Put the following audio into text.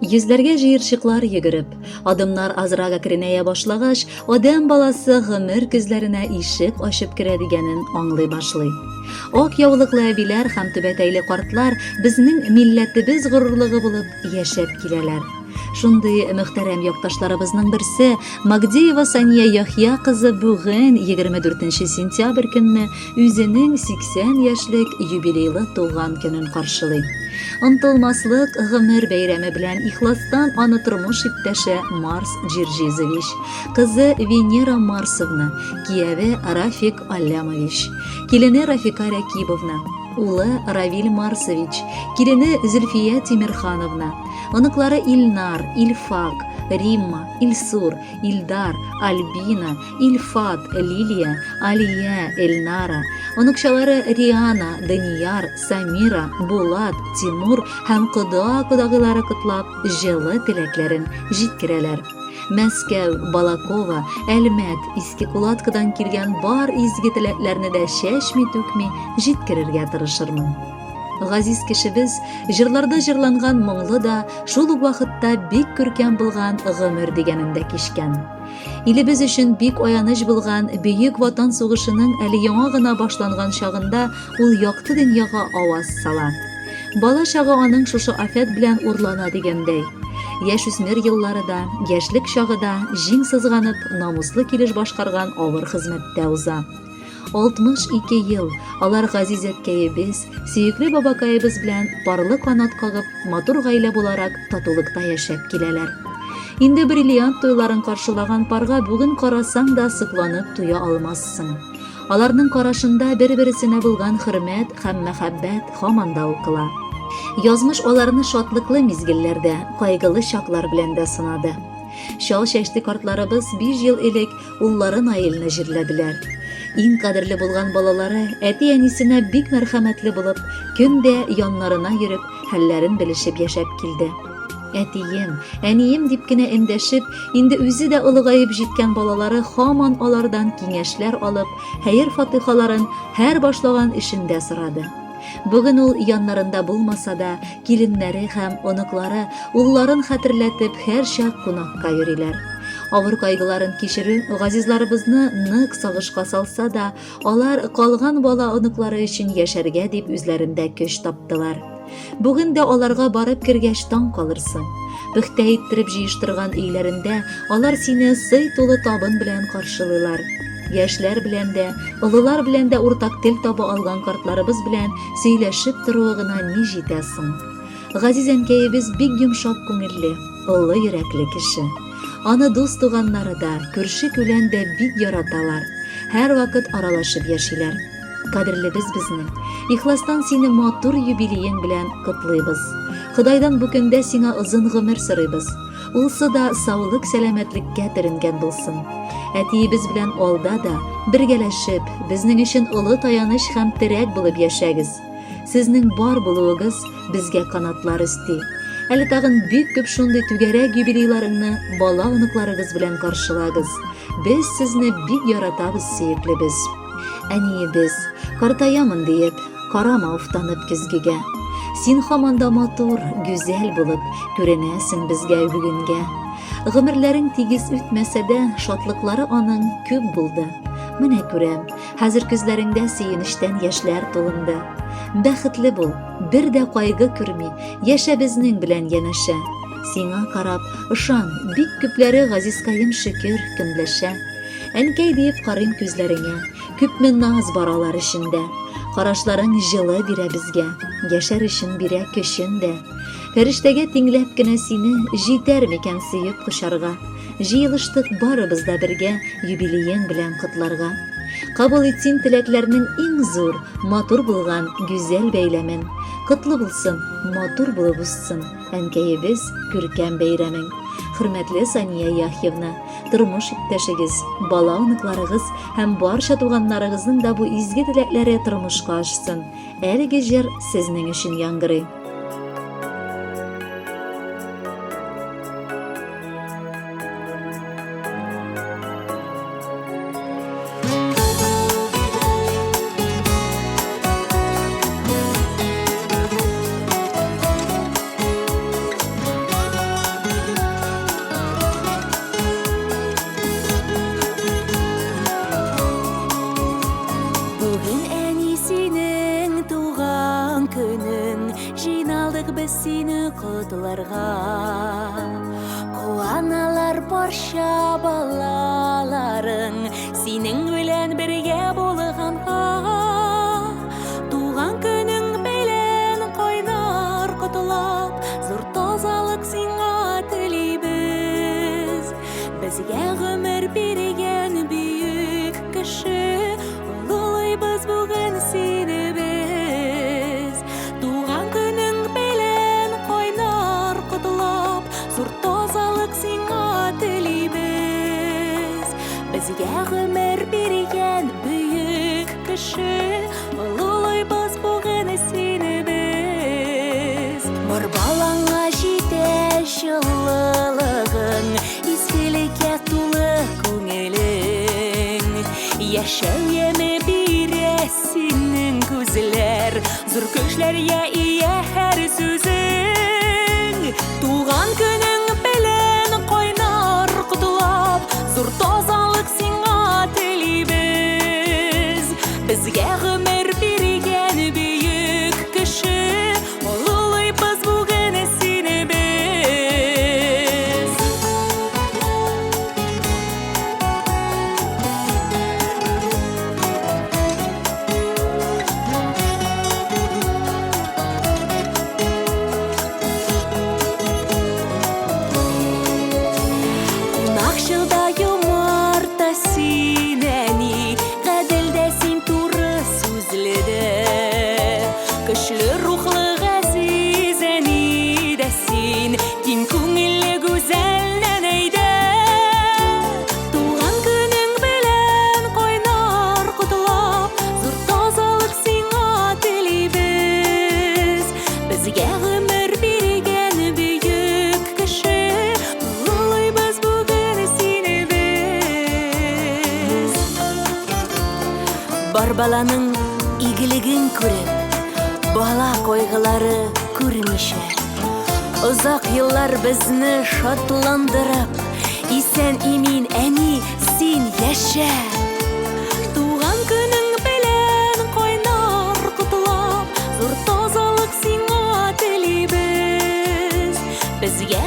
Йөзләргә җыерчыклар йөгереп, адымнар азрак әкренәя башлагач, адәм баласы гомер көзләренә ишек ачып керә дигәнен аңлый башлый. Ак яулыклы әбиләр һәм түбәтәйле картлар безнең милләтебез горурлыгы булып яшәп киләләр. Шундый мөхтәрәм якташларыбызның берсе Магдеева Сания Яхья кызы бүген 24 сентябрь көнне үзенең 80 яшьлек юбилейлы туган көнен каршылый. Онтылмаслык гомер бәйрәме белән ихластан аны тормыш иптәше Марс Джирҗизович, кызы Венера Марсовна, кияве Рафик Аллямович, килене Рафика Рәкибовна, улы Равиль Марсович, килене Зөлфия Тимерхановна, оныклары Илнар, Илфак, Римма, Илсур, Илдар, Альбина, Илфат, Лилия, Алия, Эльнара, оныкчалары Риана, Данияр, Самира, Булат, Тимур һәм кода-кодагыйлары котлап, җылы теләкләрен җиткерәләр. Мәскәү, Балакова, Әлмәт, Иске Кулаткадан килгән бар изге теләкләрне дә чәчми-түкми җиткерергә тырышырмын. Газиз кешебез җырларда җырланган моңлы да, шул ук вакытта бик күркәм булган гомер дигәнен дә кичкән. Илебез өчен бик аяныч булган Бөек Ватан сугышының әле яңа гына башланган чагында ул якты дөньяга аваз сала. Бала чагы аның шушы афәт белән урлана дигәндәй. Яшүсмер еллары да, яшьлек чагы да җиң сызганып, намуслы килеш башкарган авыр хезмәттә уза. 62 ел алар газиз әткәебез, сөекле бабакаебыз белән парлы канат кагып, матур гаилә буларак татулыкта яшәп киләләр. Инде бриллиант туйларын каршылаган парга бүген карасаң да сокланып туя алмассың. Аларның карашында бер-берсенә булган хөрмәт һәм мәхәббәт һаман да укыла. Язмыш аларны шатлыклы мизгелләрдә, кайгылы чаклар белән дә сынады. Чал чәчле картларыбыз 5 ел элек Уллары Наилне җирләделәр. Иң кадерле булган балалары әти-әнисенә бик мәрхәмәтле булып, көн дә яннарына йөреп, хәлләрен белешеп яшәп килде. Әтием, әнием дип кенә эндәшеп, инде үзе дә олыгаеп җиткән балалары һаман алардан киңәшләр алып, хәер-фатыйхаларын һәр башлаган эшендә сорады. Бүген ул яннарында булмаса да, киленнәре һәм оныклары улларын хәтерләтеп һәрчак кунакка йөриләр. Авыр кайгыларын кичерү газизларыбызны нык сагышка салса да, алар калган бала оныклары өчен яшәргә дип үзләрендә көч таптылар. Бүген дә аларга барып кергәч таң калырсың. Пөхтә иттереп җыештырган өйләрендә алар сине сый тулы табын белән каршылыйлар. Яшьләр белән дә, олылар белән дә уртак тел таба алган картларыбыз белән сөйләшеп торуы гына ни җитә соң? Газиз әнкәебез бик йомшак күңелле, олы йөрәкле кеше. Аны дус-туганнары да, күрше-күлән дә бик яраталар, һәрвакыт аралашып яшиләр. Кадерлебез безнең, ихластан сине матур юбилеең белән котлыйбыз. Ходайдан бу көндә сиңа озын гомер сорыйбыз. Улсы да саулык-сәламәтлеккә төренгән булсын. Әтиебез белән алда да, бергәләшеп, безнең өчен олы таяныч һәм терәк булып яшәгез. Сезнең бар булуыгыз безгә канатлар өсти. Әле тагын бик күп шундый түгәрәк юбилейларыңны бала-оныкларыгыз белән каршылагыз. Без сезне бик яратабыз, сөеклебез. Әниебез, картаямын диеп, карама уфтанып көзгегә. Син һаман да матур, гүзәл булып күренәсең безгә бүгенгә. Гомерләрең тигез үтмәсә дә, шатлыклары аның күп булды. Менә күрәм, хәзер күзләреңдә сөенечтән яшьләр тулынды. Бәхетле бул, бер дә кайгы күрми, яшә безнең белән янәшә. Сиңа карап, ышан, бик күпләре газизкаем шөкер, көнләшә. Әнкәй диеп карыйм күзләреңә, күпме наз бар алар эчендә. Карашларың җылы бирә безгә, яшәр өчен бирә көчен дә. Фәрештәгә тиңләп кенә сине җитәр микән сөеп кочарга? Җыелыштык барыбыз да бергә юбилеең белән котларга. Кабул ит син теләкләрнең иң зур, матур булган гүзәл бәйләмен. Котлы булсын, матур булып узсын, әнкәебез, күркәм бәйрәмең. Хөрмәтле Сания Яхьевна, тормыш иптәшегез, бала-оныкларыгыз һәм барча туганнарыгызның да бу изге теләкләре тормышка ашсын. Әлеге җыр сезнең өчен яңгырый. Җыелдык без сине котларга. Куаналар барча балаларың синең белән бергә булганга. Туган көнең белән кайнар котлап, зур тазалык сиңа телибез. Безгә гомер биргән бөек кеше, олылыйбыз бүген сине без. Туган көнең белән кайнар котлап, зур тазалык сиңа телибез. Безгә гомер биргән бөек кеше, олылыйбыз бүген сине без. Бар балаңа җитә җылылыгың, изгелеккә тулы күңелең. Яшәү яме бирә синең күзләр, зур көчләргә ия һәр сүзең. Туган көнең белән кайнар котлап, зур тазалык сиңа телибез. Безгә гомер биргән бөек кеше, олылыйбыз бүген сине без. Кунакчыл да юмарт та син, әни, гадел дә син, туры сүзле дә. Көчле рухлы газиз әни дә син, киң күңелле гүзәл нәнәй дә. Туган көнең белән кайнар котлап, зур тазалык сиңа телибез. Безгә гомер биргән бөек кеше, олылыйбыз бүген сине без. Бар баланың игелеген күреп, бала кайгылары күрмичә, озак еллар безне шатландырып, исән имин, әни, син яшә. Туган көнең белән кайнар котлап, зур тазалык сиңа телибез. Безгә